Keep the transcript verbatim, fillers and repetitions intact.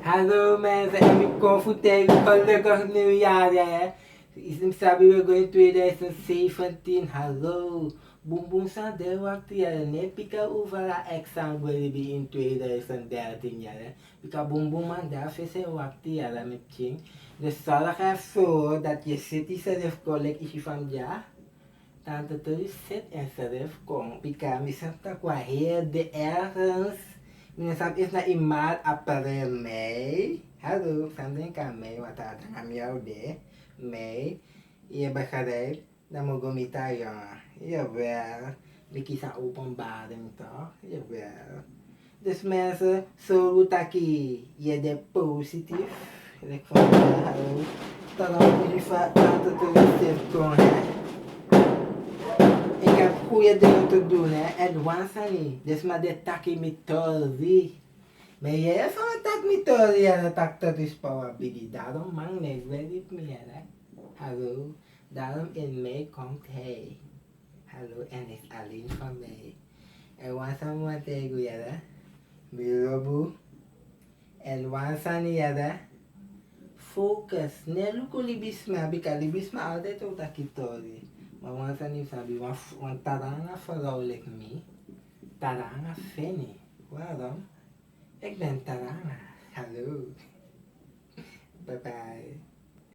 Hallo mensen, en mi kon fu tijden gelukkig nieuwjaar, hè. Is mi sabi we go in tweeduizend zeventien, hallo. Bun bun san den wakti yere, ne pika over a exam go libi in tweeduizend dertien yere. Bika bun bun man, dan fesi e wakti yere, mi pikin. Dus zorg ervoor dat je zit zelf kon leki isi fan dya. Tante Truus zit en zelf kon. Bika mi sabi tak' wan heri de ergens. Mi no sabi efu na in maart, april, mei. Hallo, san denki a mei, want a danga mi a o de. Mei. Yu e begrijp? Dan mi o go miti a yongu. Jawel. Mi kisi a openbaring toch? Jawel. Dus mensen, sorry taki yu e de positief. Leki van, hallo. Totdat we nu va-, laten te weten komen, hè. Ik heb goede dingen te doen, hè. En wan sani, dus maar de taki mi tori. Maar je hebt van taki mi tori, ja, dat taki tot is power biggie. Daarom man, nee, ik weet niet meer, hè. Hallo. Daarom in mei komt hij. Hallo, en is alleen van mij. En wan sani mi wani taigi yu, yere. Mi lobi unu. En wan sani, yere. Focus. Ne luku libisma, bika libisma altijd o taki tori. Maar wan sani yu sabi, wan f-, wan tra nanga vrouw leki mi. Tra nanga feni. Waarom? Ik ben tra nanga. Hallo. Bye bye.